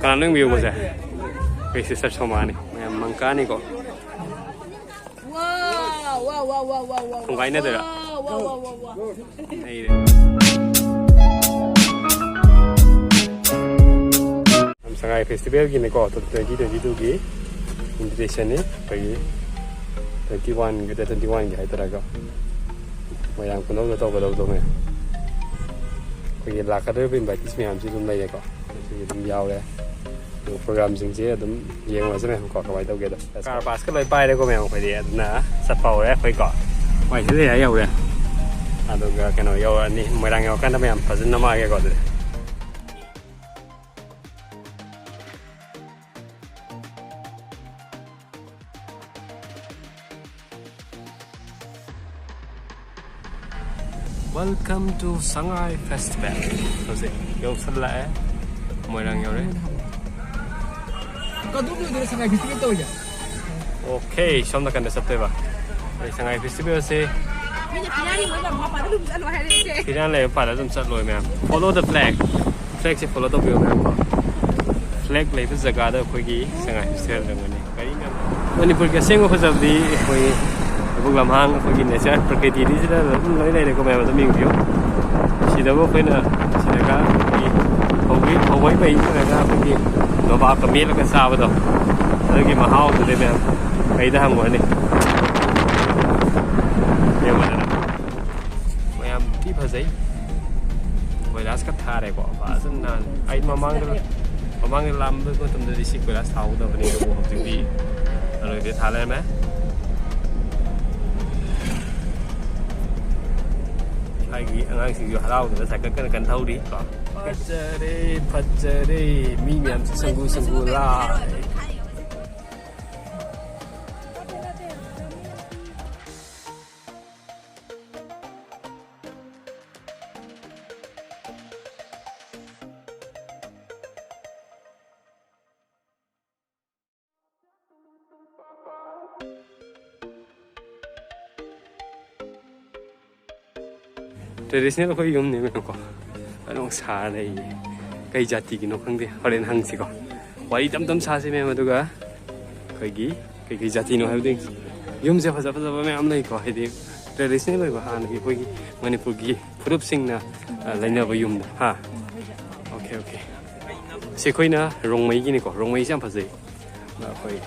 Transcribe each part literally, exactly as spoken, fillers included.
ꯀꯅꯥꯅꯣ ꯌꯦꯡꯕꯤꯌꯨꯕꯁꯦ? ꯑꯩꯈꯣꯏ ꯁꯤꯁꯇꯔ ꯁꯣꯃꯥꯅꯤ꯫ ꯃꯌꯥꯝ ꯃꯪꯀꯥꯅꯤꯀꯣ꯫ ꯋꯥ, ꯋꯥ, ꯋꯥ, ꯋꯥ, ꯋꯥ, ꯋꯥ, ꯊꯣꯡꯒꯥꯏꯅꯗꯣꯏꯔꯥ? ꯋꯥ, ꯋꯥ, ꯋꯥ, ꯋꯥ, ꯋꯥ꯫ ꯅꯩꯔꯦ꯫ ꯁꯉꯥꯏ ꯐꯦꯁꯇꯤꯚꯦꯜꯒꯤꯅꯤꯀꯣ, ꯇ꯭ꯋꯦꯟꯇꯤ ꯇ꯭ꯋꯦꯟꯇꯤ ꯇꯨꯒꯤ ꯏꯟꯚꯤꯇꯦꯁꯟꯅꯤ꯫ ꯑꯩꯈꯣꯏꯒꯤ ꯇ꯭ꯋꯦꯟꯇꯤ ꯋꯥꯟꯒꯤ, ꯗꯦꯠ ꯇ꯭ꯋꯦꯟꯇꯤ ꯋꯥꯟꯒꯤ ꯍꯥꯏꯇꯥꯔꯦꯀꯣ, ꯃꯣꯏꯔꯥꯡ ꯈꯨꯅꯧꯗ ꯇꯧꯒꯗꯧꯗꯣ ꯃꯌꯥꯝ꯫ ꯑꯩꯈꯣꯏꯒꯤ ꯂꯥꯛꯀꯗꯧꯔꯤꯕ ꯏꯟꯚꯥꯏꯇꯤꯁ ꯃꯌꯥꯝꯁꯤ ꯑꯗꯨꯝ ꯂꯩꯔꯦꯀꯣ꯫ ꯑꯗꯨꯒꯤ ꯑꯗꯨꯝ ꯌꯥꯎꯔꯦ꯫ ꯑꯗꯨꯒ ꯄ꯭ꯔꯣꯒ꯭ꯔꯥꯝꯁꯤꯡꯁꯦ ꯑꯗꯨꯝ ꯌꯦꯡꯉꯨꯔꯁꯦ ꯃꯌꯥꯝ ꯀꯣ, ꯀꯃꯥꯏꯅ ꯇꯧꯒꯦꯗꯣ꯫ ꯀꯥꯔ ꯄꯥꯁꯀ ꯂꯣꯏ ꯄꯥꯏꯔꯦꯀꯣ ꯃꯌꯥꯝ, ꯑꯩꯈꯣꯏꯗꯤ ꯑꯗꯨꯅ ꯆꯠꯄ ꯍꯧꯔꯦ ꯑꯩꯈꯣꯏ ꯀꯣ꯫ ꯃꯣꯏ ꯁꯤꯗ ꯌꯥꯏ ꯌꯧꯔꯦ꯫ ꯑꯗꯨꯒ ꯀꯩꯅꯣ ꯌꯧꯔꯛꯑꯅꯤ, ꯃꯣꯏꯔꯥꯡ ꯌꯧꯔꯀꯥꯟꯗ ꯃꯌꯥꯝ ꯐꯖꯅ ꯅꯝꯃꯛꯑꯒꯦꯀꯣ ꯑꯗꯨꯗꯤ꯫ Welcome to Sangai Festival. ꯍꯧꯖꯤꯛ ꯌꯧꯁꯜꯂꯛꯑꯦ, ꯃꯣꯏꯔꯥꯡ ꯌꯧꯔꯦ꯫ ꯀꯗꯣꯝ ꯂꯣꯏꯗꯣꯏꯅꯣ ꯁꯉꯥꯏ ꯐꯦꯁꯇꯤꯚꯦꯜ ꯇꯧꯔꯤꯁꯦ? ꯑꯣꯀꯦ, ꯁꯣꯝ ꯅꯥꯀꯟꯗ ꯆꯠꯇꯣꯏꯕ꯫ ꯑꯩ ꯁꯉꯥꯏ ꯐꯦꯁꯇꯤꯚꯦꯜꯁꯦ ꯃꯤꯅ ꯐꯤꯔꯥꯅꯤ ꯃꯣꯏ ꯃꯄꯥꯟꯗ ꯑꯗꯨꯝ ꯆꯠꯂꯣ ꯍꯥꯏꯔꯛꯏꯁꯦ꯫ ꯐꯤꯔꯥꯟ ꯂꯩꯕ ꯃꯄꯥꯟꯗ ꯑꯗꯨꯝ ꯆꯠꯂꯣꯏ ꯃꯌꯥꯝ꯫ Follow the flag. ꯐ꯭ꯂꯦꯛꯁꯦ ꯐꯣꯂꯣ ꯇꯧꯕꯤꯌꯣ ꯃꯌꯥꯝ ꯀꯣ꯫ ꯐ꯭ꯂꯦꯛ ꯂꯩꯕ ꯖꯒꯥꯗ ꯑꯩꯈꯣꯏꯒꯤ ꯁꯉꯥꯏ ꯐꯦꯁꯇꯤꯚꯦꯜ ꯇꯧꯒꯅꯤ꯫ ꯃꯅꯤꯄꯨꯔꯒꯤ ꯑꯁꯦꯡꯕ ꯐꯖꯕꯗꯤ ꯑꯩꯈꯣꯏ ꯂꯧꯕꯨꯛ ꯂꯝꯍꯥꯡ, ꯑꯩꯈꯣꯏꯒꯤ ꯅꯦꯆꯔ, ꯄ꯭ꯔꯀ꯭ꯔꯤꯇꯤꯗꯤ ꯁꯤꯗ ꯑꯗꯨꯝ ꯂꯣꯏ ꯂꯩꯔꯦꯀꯣ ꯃꯌꯥꯝ, ꯑꯗꯨꯝ ꯌꯦꯡꯕꯤꯌꯨ꯫ ꯁꯤꯗꯕꯨ ꯑꯩꯈꯣꯏꯅ ꯁꯤꯗꯒ ꯑꯩꯈꯣꯏꯒꯤ ꯐꯧꯒꯤ, ꯐꯧꯒꯣꯏ ꯄꯩ ꯅꯠꯇ꯭ꯔꯒ ꯑꯩꯈꯣꯏꯒꯤ ꯅꯣꯕꯥꯞꯀ ꯃꯦꯠꯂꯒ ꯆꯥꯕꯗꯣ, ꯑꯗꯨꯒꯤ ꯃꯍꯥꯎꯗꯨꯗꯤ ꯃꯌꯥꯝ ꯀꯩꯗ ꯍꯪꯉꯨꯔꯅꯤ? ꯌꯦꯡꯉꯨꯗꯅ꯫ ꯃꯌꯥꯝ ꯊꯤ ꯐꯖꯩ꯫ ꯀꯣꯏꯂꯥꯁꯀ ꯊꯥꯔꯦꯀꯣ, ꯐꯖꯅ ꯅꯥꯜꯂꯦ꯫ ꯑꯩ ꯃꯃꯥꯡꯗ, ꯃꯃꯥꯡꯗ ꯂꯥꯛꯑꯝꯕ ꯃꯇꯝꯗꯗꯤ ꯁꯤ ꯀꯣꯏꯂꯥꯁ ꯊꯥꯍꯧꯗꯕꯅꯦ, ꯑꯗꯨꯕꯨ ꯍꯧꯖꯤꯛꯇꯤ ꯑꯔꯣꯏꯕ ꯊꯥ ꯂꯩꯔꯝꯃꯦ꯫ ꯁ꯭ꯋꯥꯏꯒꯤ ꯑꯉꯥꯡꯁꯤꯡꯁꯨ ꯍꯔꯥꯎꯗꯅ ꯁꯥꯏꯀꯜ ꯀꯟꯅ ꯀꯟ ꯊꯧꯔꯤ ꯀꯣ꯫ ꯐꯖꯔꯦ, ꯐꯖꯔꯦ꯫ ꯃꯤ ꯃꯌꯥꯝꯁꯦ ꯁꯪꯒꯨ ꯁꯪꯒꯨ ꯂꯥꯛꯑꯦ꯫ ꯇ꯭ꯔꯦꯗꯤꯁꯅꯦꯜ ꯑꯩꯈꯣꯏ ꯌꯨꯝꯅꯦꯕꯀꯣ, ꯑꯗꯨꯝ ꯁꯥ ꯂꯩꯌꯦ꯫ ꯀꯩ ꯖꯥꯇꯤꯒꯤꯅꯣ ꯈꯪꯗꯦ, ꯍꯣꯔꯦꯟ ꯍꯪꯁꯤꯀꯣ꯫ ꯋꯥꯔꯤ ꯇꯝ ꯇꯝ ꯁꯥꯁꯤ ꯃꯌꯥꯝ꯫ ꯑꯗꯨꯒ ꯑꯩꯈꯣꯏꯒꯤ ꯀꯩꯀꯩ ꯖꯥꯇꯤꯅꯣ ꯍꯥꯏꯕꯗꯤ ꯌꯨꯝꯁꯦ ꯐꯖ ꯐꯖꯕ ꯃꯌꯥꯝ ꯂꯩꯀꯣ, ꯍꯥꯏꯗꯤ traditional ꯑꯣꯏꯕ ꯍꯥꯟꯅꯒꯤ ꯑꯩꯈꯣꯏꯒꯤ ꯃꯅꯤꯄꯨꯔꯒꯤ ꯐꯨꯔꯨꯞꯁꯤꯡꯅ ꯑ, ꯂꯩꯅꯕ ꯌꯨꯝꯗ꯫ ꯍꯥ? Okay, okay. ꯁꯤ ꯑꯩꯈꯣꯏꯅ ꯔꯣꯡꯃꯩꯒꯤꯅꯤꯀꯣ, ꯔꯣꯡꯃꯩꯁꯦ ꯌꯥꯝ ꯐꯖꯩ꯫ ꯑꯩꯈꯣꯏ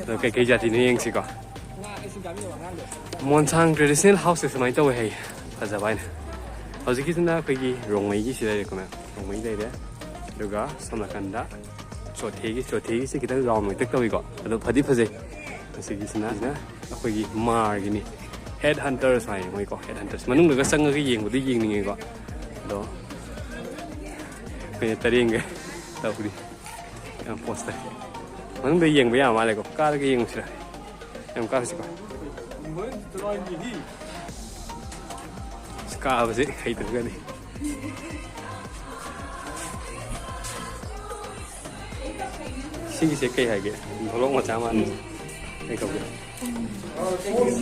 ꯑꯗꯣ ꯀꯩꯀꯩ ꯖꯥꯇꯤꯅꯣ ꯌꯦꯡꯁꯤꯀꯣ꯫ ꯃꯣꯟꯁꯥꯡ traditional house ꯁꯦ ꯁꯨꯃꯥꯏꯅ ꯇꯧꯋꯦ ꯍꯥꯏꯌꯦ, ꯐꯖꯕ ꯍꯥꯏꯅ꯫ ꯍꯧꯖꯤꯛꯀꯤꯁꯤꯅ ꯑꯩꯈꯣꯏꯒꯤ ꯔꯣꯡꯃꯩꯒꯤ ꯁꯤ ꯂꯩꯔꯦꯀꯣ ꯃꯌꯥꯝ, ꯔꯣꯡꯃꯩ ꯂꯩꯔꯦ꯫ ꯑꯗꯨꯒ ꯁꯣꯝ ꯅꯥꯀꯟꯗ ꯆꯣꯊꯦꯒꯤ, ꯆꯣꯊꯦꯒꯤꯁꯦ ꯈꯤꯇꯪ ꯔꯥꯎꯟ ꯑꯣꯏꯇꯛ ꯇꯧꯏꯀꯣ, ꯑꯗꯣ ꯐꯗꯤ ꯐꯖꯩ꯫ ꯑꯁꯤꯒꯤꯁꯤꯅ ꯑꯩꯈꯣꯏꯒꯤ ꯃꯥꯔꯒꯤꯅꯤ, ꯍꯦꯠ ꯍꯟꯇꯔꯁ ꯍꯥꯏ ꯃꯣꯏꯀꯣ, ꯍꯦꯠ ꯍꯟꯇꯔꯁ꯫ ꯃꯅꯨꯡꯗꯒ ꯆꯪꯉꯒ ꯌꯦꯡꯕꯗꯤ ꯌꯦꯡꯅꯤꯡꯉꯦꯀꯣ, ꯑꯗꯣ ꯑꯩꯈꯣꯏꯅ ꯇꯔꯦꯡꯒ ꯇꯧꯔꯤ꯫ ꯌꯥꯝ ꯄꯣꯁ ꯇꯥꯏ꯫ ꯃꯅꯨꯡꯗ ꯌꯦꯡꯕ ꯌꯥꯕ ꯃꯥꯜꯂꯦꯀꯣ, ꯀꯥꯔꯒ ꯌꯦꯡꯉꯨꯁꯤꯔ? ꯌꯥꯝ ꯀꯥꯔꯨꯁꯤꯀꯣ꯫ ꯑꯁ, ꯀꯥꯕꯁꯦ ꯍꯩꯇ꯭ꯔꯒꯗꯤ꯫ ꯁꯤꯒꯤꯁꯦ ꯀꯩ ꯍꯥꯏꯒꯦ? ꯚ꯭ꯂꯣꯛ ꯃꯆꯥ ꯃꯥꯟꯕꯁꯦ ꯀꯩ ꯀꯧꯒꯦ?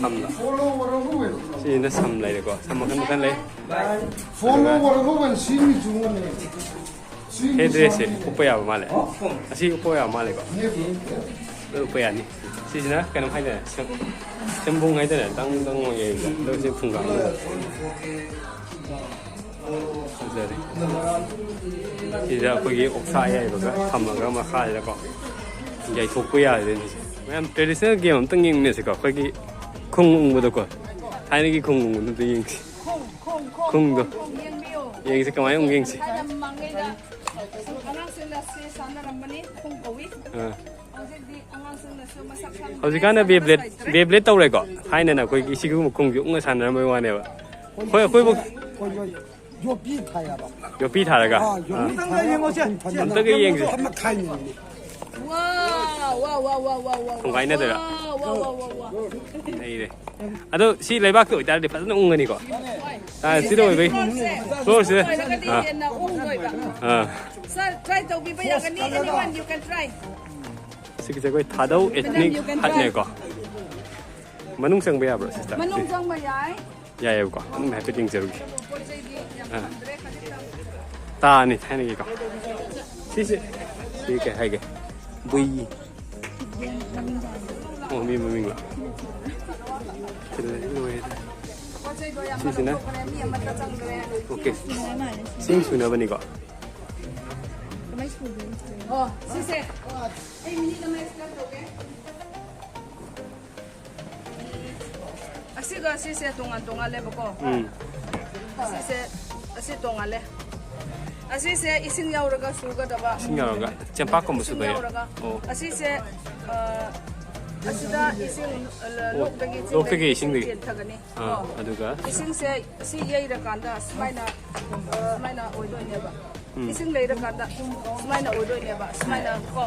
ꯁꯝꯂ? ꯁꯤꯁꯤꯅ ꯁꯝ ꯂꯩꯔꯦꯀꯣ꯫ ꯁꯝ ꯃꯈꯜ ꯃꯈꯜ ꯂꯩ꯫ ꯐꯣꯂꯣ ꯋꯥꯔꯒ ꯁꯤꯅꯤ ꯆꯨꯝꯕꯅꯦ꯫ ꯍꯦ ꯗ꯭ꯔꯦꯁꯁꯦ ꯎꯞꯄ ꯌꯥꯕ ꯃꯥꯜꯂꯦ꯫ ꯑꯁꯤ ꯎꯞꯄ ꯌꯥꯕ ꯃꯥꯜꯂꯦꯀꯣ꯫ ꯂꯣꯏ ꯎꯞꯄ ꯌꯥꯅꯤ꯫ ꯁꯤꯁꯤꯅ ꯀꯩꯅꯣꯝ ꯍꯥꯏꯇꯥꯔꯦ, ꯁꯦꯝ-, ꯁꯦꯝꯕꯨꯡ ꯍꯥꯏꯇꯥꯔꯦ, ꯗꯪ ꯗꯪ ꯑꯣꯏ ꯌꯩꯕꯗꯣ꯫ ꯑꯗꯨꯒ ꯁꯤ ꯐꯨꯡꯒꯥ꯫ ꯐꯖꯔꯦ꯫ ꯁꯤꯗ ꯑꯩꯈꯣꯏꯒꯤ ꯑꯣꯛꯁꯥ ꯑꯌꯥꯏꯕꯒ ꯊꯝꯃꯒ ꯃꯈꯥꯁꯤꯗꯀꯣ ꯌꯩꯊꯣꯛꯄ ꯌꯥꯔꯦ ꯁꯤꯁꯦ꯫ ꯃꯌꯥꯝ traditional game ꯑꯝꯇꯪ ꯌꯦꯡꯃꯤꯟꯅꯁꯤꯀꯣ꯫ ꯑꯩꯈꯣꯏꯒꯤ ꯈꯣꯡ ꯎꯪꯕꯗꯣꯀꯣ꯫ ꯊꯥꯏꯅꯒꯤ ꯈꯣꯡ ꯎꯪꯕꯗꯣ ꯑꯝꯇ ꯌꯦꯡꯁꯤ꯫ ꯈꯣꯡ, ꯈꯣꯡ, ꯈꯣꯡ, ꯈꯣꯡꯗꯣ꯫ ꯈꯣꯡ, ꯈꯣꯡ ꯌꯦꯡꯕꯤꯌꯣ꯫ ꯌꯦꯡꯁꯤ ꯀꯃꯥꯏꯅ ꯎꯪꯒꯦ ꯌꯦꯡꯁꯤ꯫ ꯊꯥꯏꯅ ꯃꯃꯥꯡꯉꯩꯗ ꯑꯉꯥꯡꯁꯤꯡꯅ ꯁꯦ ꯁꯥꯟꯅꯔꯝꯕꯅꯤ, ꯈꯣꯡ ꯀꯧꯏ꯫ ꯑꯥ꯫ ꯍꯧꯖꯤꯛꯇꯤ ꯑꯉꯥꯡꯁꯤꯡꯅꯁꯨ ꯃꯁꯛ ꯈꯪꯗ꯭ꯔꯦ, ꯍꯧꯖꯤꯛꯀꯥꯟꯗ ꯁꯥꯟꯅꯕꯁꯨ ꯕꯦꯕ꯭ꯂꯦꯠ, ꯍꯩꯇ꯭ꯔꯦ꯫ ꯕꯦꯕ꯭ꯂꯦꯠ ꯇꯧꯔꯦꯀꯣ꯫ ꯊꯥꯏꯅꯅ ꯑꯩꯈꯣꯏꯒꯤ ꯁꯤꯒꯨꯝꯕ ꯈꯣꯡꯁꯦ ꯎꯪꯉ ꯁꯥꯟꯅꯔꯝꯕꯩ ꯋꯥꯅꯦꯕ꯫ ꯑꯩꯈꯣꯏ, ꯑꯩꯈꯣꯏꯕꯨ ꯍꯣꯏ, ꯍꯣꯏ꯫ ꯌꯣꯠꯄꯤ ꯊꯥꯏ ꯍꯥꯏꯕ꯫ ꯌꯣꯠꯄꯤ ꯊꯥꯔꯒ? ꯑꯥ, ꯌꯣꯠꯄꯤ ꯑꯥ꯫ ꯊꯥꯔꯒ ꯑꯝꯇꯒ ꯌꯦꯡꯉꯣꯁꯦ꯫ ꯐꯝꯃ ꯈꯥꯏꯅꯤꯡꯉꯤꯅꯦ꯫ ꯋꯥ, ꯋꯥ, ꯋꯥ꯫ ꯊꯣꯡꯒꯥꯏꯅꯗꯣꯏꯔꯥ? ꯋꯥ, ꯋꯥ, ꯋꯥ, ꯋꯥ, ꯋꯥ꯫ ꯂꯩꯔꯦ꯫ ꯑꯗꯣ ꯁꯤ ꯂꯩꯕꯥꯛꯀꯤ ꯑꯣꯏꯇꯥꯔꯗꯤ ꯐꯖꯅ ꯎꯪꯒꯅꯤꯀꯣ? ꯍꯣꯏ꯫ ꯑꯥ, ꯁꯤꯗ ꯑꯣꯏꯕꯩ꯫ ꯐ꯭ꯂꯣꯔꯁꯦ꯫ ꯐ꯭ꯂꯣꯔꯁꯤꯗ꯫ ꯑꯣꯏꯔꯒꯗꯤ ꯑꯥ꯫ ꯍꯦꯟꯅ ꯎꯪꯗꯣꯏꯕ꯫ ꯑꯥ꯫ Sir, try ꯇꯧꯕꯤꯕ ꯌꯥꯒꯅꯤ? Anyone, you can try. ꯁꯤꯒꯤꯁꯦ ꯑꯩꯈꯣꯏ ꯊꯥꯗꯧ ethnic hut ꯅꯦꯀꯣ꯫ ꯃꯅꯨꯡ ꯆꯪꯕ ꯌꯥꯕ꯭ꯔꯣ, sister? ꯃꯅꯨꯡ ꯆꯪꯕ ꯌꯥꯏ꯫ ꯌꯥꯏꯌꯦꯕꯀꯣ꯫ ꯃꯅꯨꯡꯗ ꯍꯥꯏꯐꯦꯠ ꯌꯦꯡꯖꯔꯨꯒꯦ꯫ ꯄꯣꯠ ꯆꯩꯗꯤ ꯌꯥꯝ ꯑꯥ꯫ ꯐꯪꯗ꯭ꯔꯦ, ꯈꯖꯤꯛꯇꯪ꯫ ꯇꯥꯅꯤ ꯊꯥꯏꯅꯒꯤꯀꯣ꯫ ꯁꯤꯁꯦ ꯁꯤ ꯀꯩ ꯍꯥꯏꯒꯦ? ꯕꯨꯏ꯫ ꯑꯣ, ꯃꯤ ꯃꯃꯤꯡꯂꯣ? ꯊꯤꯜꯂꯗꯤ ꯂꯣꯏꯔꯦꯗ꯫ ꯁꯤꯁꯤꯅ? ꯑꯣꯀꯦ꯫ ꯁꯤꯡ ꯁꯨꯅꯕꯅꯤꯀꯣ? ꯑꯣ ꯁꯤꯁꯦ ꯑꯩ ꯃꯤꯅꯤꯠ ꯑꯃ ꯑꯦꯛꯁꯄ꯭ꯂꯦꯟ ꯇꯧꯒꯦ꯫ ꯑꯁꯤꯒ ꯑꯁꯤꯁꯦ ꯇꯣꯉꯥꯟ ꯇꯣꯉꯥꯜꯂꯦꯕꯀꯣ꯫ ꯎꯝ꯫ ꯑꯁꯤꯁꯦ ꯑꯁꯤ ꯇꯣꯉꯥꯜꯂꯦ꯫ ꯑꯁꯤꯁꯦ ꯏꯁꯤꯡ ꯌꯥꯎꯔꯒ ꯁꯨꯒꯗꯕ꯫ ꯏꯁꯤꯡ ꯌꯥꯎꯔꯒ ꯆꯦꯡꯄꯥꯛꯀꯨꯝꯕ ꯏꯁꯤꯡ ꯁꯨꯕ ꯌꯥꯏ꯫ ꯌꯥꯎꯔꯒ ꯑꯣ꯫ ꯑꯁꯤꯁꯦ ꯑ, ꯑꯁꯤꯗ ꯏꯁꯤꯡ ꯑ, ꯑꯣ, ꯂꯣꯛꯇꯒꯤ ꯂꯣꯛꯇꯒꯤ ꯆꯤꯡꯗꯒꯤ ꯏꯁꯤꯡꯗꯒꯤ꯫ ꯆꯦꯟꯊꯒꯅꯤ꯫ ꯑꯥ, ꯀꯣ꯫ ꯑꯗꯨꯒ? ꯏꯁꯤꯡꯁꯦ ꯁꯤ ꯌꯩꯔꯀꯥꯟꯗ ꯁꯨꯃꯥꯏꯅ ꯑ, ꯁꯨꯃꯥꯏꯅ ꯑꯣꯏꯗꯣꯏꯅꯦꯕ꯫ ꯎꯝ꯫ ꯏꯁꯤꯡ ꯂꯩꯔꯀꯥꯟꯗ ꯁꯨꯃꯥꯏꯅ ꯑꯣꯏꯗꯣꯏꯅꯦꯕ꯫ ꯁꯨꯃꯥꯏꯅ ꯀꯣ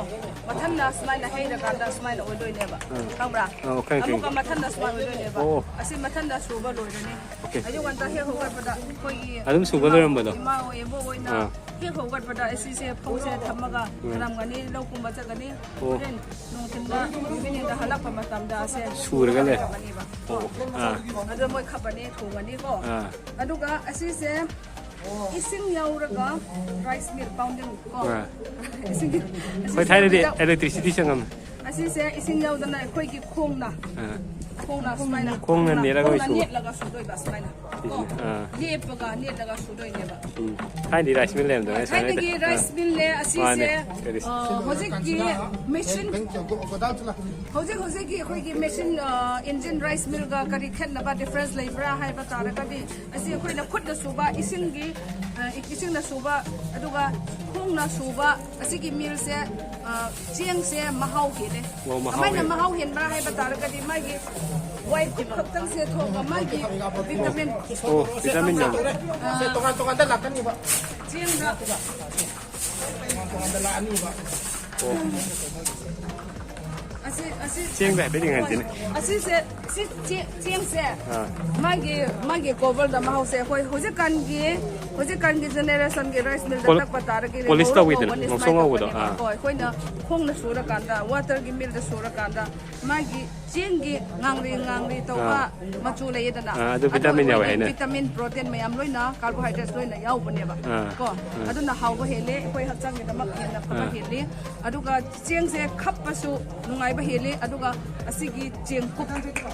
ꯃꯊꯟꯅ ꯁꯨꯃꯥꯏꯅ ꯍꯩꯔꯀꯥꯟꯗ ꯁꯨꯃꯥꯏꯅ ꯑꯣꯏꯗꯣꯏꯅꯦꯕ꯫ ꯎꯝ꯫ ꯈꯪꯕ꯭ꯔꯥ? ꯑꯣ, ꯈꯪꯉꯦ, ꯑꯃꯨꯛꯀ ꯈꯪꯉꯦ꯫ ꯃꯊꯟꯅ ꯁꯨꯃꯥꯏꯅ ꯑꯣꯏꯗꯣꯏꯅꯦꯕ꯫ ꯑꯣ꯫ ꯑꯁꯤ ꯃꯊꯟꯅ ꯁꯨꯕ ꯂꯣꯏꯔꯅꯤ꯫ ꯑꯣꯀꯦ꯫ ꯑꯌꯨꯛ ꯉꯟꯇꯥ ꯍꯦꯛ ꯍꯧꯒꯠꯄꯗ ꯑꯩꯈꯣꯏꯒꯤ ꯑꯗꯨꯝ ꯁꯨꯕ ꯂꯣꯏꯔꯝꯕꯗꯣ? ꯏꯃꯥ ꯍꯣꯏ, ꯏꯕꯣꯛ ꯍꯣꯏꯅ ꯑꯥ꯫ ꯍꯦꯛ ꯍꯧꯒꯠꯄꯗ ꯑꯁꯤꯁꯦ ꯐꯧꯁꯦ ꯊꯝꯃꯒ ꯊꯝꯂꯝꯒꯅꯤ꯫ ꯂꯧ ꯀꯨꯝꯕ ꯆꯠꯀꯅꯤ꯫ ꯑꯣ꯫ ꯍꯣꯔꯦꯟ ꯅꯨꯡꯊꯤꯟꯗ, ꯏꯚꯤꯅꯤꯡꯗ ꯍꯜꯂꯛꯄ ꯃꯇꯝꯗ ꯑꯁꯦ ꯁꯨꯔꯒ ꯂꯩ꯫ ꯊꯝꯂꯝꯒꯅꯤꯕ꯫ ꯑꯣ꯫ ꯑꯥ꯫ ꯑꯗꯣ ꯃꯣꯏ ꯈꯞꯄꯅꯤ, ꯊꯣꯡꯒꯅꯤꯀꯣ꯫ ꯑꯥ꯫ ꯑꯗꯨꯒ ꯑꯁꯤꯁꯦ ꯏꯁꯤꯡ ꯌꯥꯎꯔꯒ ꯔꯥꯏꯁ ꯃꯤꯜ ꯄꯥꯎꯟꯗꯤꯡ ꯀꯣ꯫ ꯑꯥ꯫ ꯏꯁꯤꯡ, ꯍꯣꯏ, ꯊꯥꯏꯅꯗꯤ ꯏꯂꯦꯛꯇ꯭ꯔꯤꯁꯤꯇꯤ ꯆꯪꯉꯝꯃꯦ꯫ ꯑꯁꯤꯁꯦ ꯏꯁꯤꯡ ꯌꯥꯎꯗꯅ ꯑꯩꯈꯣꯏꯒꯤ ꯈꯣꯡꯅ, ꯑꯥ꯫ ꯈꯣꯡꯅ ꯁꯨꯃꯥꯏꯅ, ꯈꯣꯡꯅ ꯅꯦꯠꯂꯒ ꯑꯣꯏ ꯁꯨꯕ꯫ ꯅꯦꯠꯂꯒ ꯁꯨꯗꯣꯏꯕ ꯁꯨꯃꯥꯏꯅ꯫ ꯀꯣ꯫ ꯑꯥ꯫ ꯂꯦꯞꯄꯒ ꯅꯦꯠꯂꯒ ꯁꯨꯗꯣꯏꯅꯦꯕ꯫ ꯎꯝ꯫ ꯊꯥꯏꯅꯗꯤ ꯔꯥꯏꯁ ꯃꯤꯜ ꯂꯩꯔꯝꯗꯕꯅꯦ ꯁꯨꯃꯥꯏꯅ ꯊꯥꯏꯅꯒꯤ ꯇꯧ-, ꯔꯥꯏꯁ ꯑꯥ꯫ ꯃꯤꯜꯅꯦ ꯑꯁꯤꯁꯦ꯫ ꯃꯥꯅꯦ꯫ ꯀꯔꯤ? ꯑ, ꯍꯧꯖꯤꯛꯀꯤ ꯃꯦꯆꯤꯟ, ꯍꯧꯖꯤꯛ ꯍꯧꯖꯤꯛꯀꯤ ꯑꯩꯈꯣꯏꯒꯤ ꯃꯦꯆꯤꯟ, ꯑ, ꯏꯟꯖꯤꯟ ꯔꯥꯏꯁ ꯃꯤꯜꯒ ꯀꯔꯤ ꯈꯦꯠꯅꯕ, ꯗꯤꯐ꯭ꯔꯦꯟꯁ ꯂꯩꯕ꯭ꯔꯥ ꯍꯥꯏꯕ ꯇꯥꯔꯒꯗꯤ, ꯑꯁꯤ ꯑꯩꯈꯣꯏꯅ ꯈꯨꯠꯅ ꯁꯨꯕ, ꯏꯁꯤꯡꯒꯤ, ꯑ, ꯏꯁꯤꯡꯅ ꯁꯨꯕ, ꯑꯗꯨꯒ ꯈꯣꯡꯅ ꯁꯨꯕ, ꯑꯁꯤꯒꯤ ꯃꯤꯜꯁꯦ, ꯑ, ꯆꯦꯡꯁꯦ ꯃꯍꯥꯎ ꯍꯦꯜꯂꯦ꯫ ꯑꯣ, ꯃꯍꯥꯎ ꯀꯃꯥꯏꯅ ꯍꯦꯜꯂꯦ꯫ ꯃꯍꯥꯎ ꯍꯦꯟꯕ꯭ꯔꯥ ꯍꯥꯏꯕ ꯇꯥꯔꯒꯗꯤ, ꯃꯥꯒꯤ ꯋꯥꯏ ꯈꯨꯠ ꯈꯛꯇꯪꯁꯦ ꯊꯣꯛꯑꯒ ꯃꯥꯒꯤ ꯚꯤꯇꯥꯃꯤꯟ, ꯑꯣ, ꯚꯤꯇꯥꯃꯤꯟ ꯌꯥꯎꯕ꯫ ꯑ, ꯇꯣꯉꯥꯟ ꯇꯣꯉꯥꯟꯕ ꯂꯥꯛꯀꯅꯤꯕ꯫ ꯆꯦꯡꯗ꯫ ꯇꯣꯉꯥꯟ ꯇꯣꯉꯥꯟꯕ ꯂꯥꯛꯑꯅꯤꯕ꯫ ꯑꯁꯤ, ꯑꯁꯤ, ꯆꯦꯡꯗ ꯍꯥꯏꯐꯦꯠ ꯌꯦꯡꯍꯟꯁꯤꯅꯦ꯫ ꯑꯁꯤꯁꯦ, ꯁꯤ ꯆꯦ-, ꯆꯦꯡꯁꯦ ꯑꯥ꯫ ꯃꯥꯒꯤ, ꯃꯥꯒꯤ ꯀꯣꯕꯔꯗ ꯃꯍꯥꯎꯁꯦ ꯑꯩꯈꯣꯏ ꯍꯧꯖꯤꯛꯀꯥꯟꯒꯤ ꯍꯧꯖꯤꯛꯀꯥꯟꯒꯤ ꯖꯦꯅꯦꯔꯦꯁꯟꯒꯤ ꯔꯥꯏꯁ ꯃꯤꯜꯗ ꯄꯣꯂ- ꯇꯛꯄ ꯇꯥꯔꯒꯗꯤ polish ꯉꯧꯔ ꯇꯧꯋꯤꯗꯅ, ꯉꯧꯕꯅꯤ, ꯉꯧꯁꯣꯛ ꯁꯨꯃꯥꯏꯅ ꯉꯧꯕꯗꯣ, ꯇꯧꯕꯅꯦꯕ꯫ ꯑꯥ꯫ ꯀꯣ, ꯑꯩꯈꯣꯏꯅ ꯈꯣꯡꯅ ꯁꯨꯔꯀꯥꯟꯗ, ꯋꯥꯇꯔꯒꯤ ꯃꯤꯜꯗ ꯁꯨꯔꯀꯥꯟꯗ, ꯃꯥꯒꯤ ꯆꯦꯡꯒꯤ ꯉꯥꯡꯂꯤ ꯉꯥꯡꯂꯤ ꯇꯧꯕ ꯑꯥ꯫ ꯃꯆꯨ ꯂꯩꯌꯦꯗꯅ, ꯑꯥ, ꯑꯗꯨ ꯑꯗꯨ ꯚꯤꯇꯥꯃꯤꯟ ꯌꯥꯎꯋꯦ ꯑꯩꯈꯣꯏꯒꯤ ꯍꯥꯏꯅꯦ꯫ ꯚꯤꯇꯥꯃꯤꯟ, ꯄ꯭ꯔꯣꯇꯤꯟ ꯃꯌꯥꯝ ꯂꯣꯏꯅ, ꯀꯥꯔꯕꯣꯍꯥꯏꯗ꯭ꯔꯦꯠꯁ ꯂꯣꯏꯅ ꯌꯥꯎꯕꯅꯦꯕ꯫ ꯑꯥ, ꯀꯣ, ꯑꯥ꯫ ꯑꯗꯨꯅ ꯍꯥꯎꯕ ꯍꯦꯜꯂꯦ, ꯑꯩꯈꯣꯏ ꯍꯛꯆꯥꯡꯒꯤꯗꯃꯛ ꯍꯦꯟꯅ ꯐꯕ ꯑꯥ꯫ ꯍꯦꯜꯂꯤ꯫ ꯑꯗꯨꯒ ꯆꯦꯡꯁꯦ ꯈꯞꯄꯁꯨ ꯅꯨꯡꯉꯥꯏꯕ ꯍꯦꯜꯂꯤ꯫ ꯑꯗꯨꯒ ꯑꯁꯤꯒꯤ ꯆꯦꯡꯀꯨꯞ,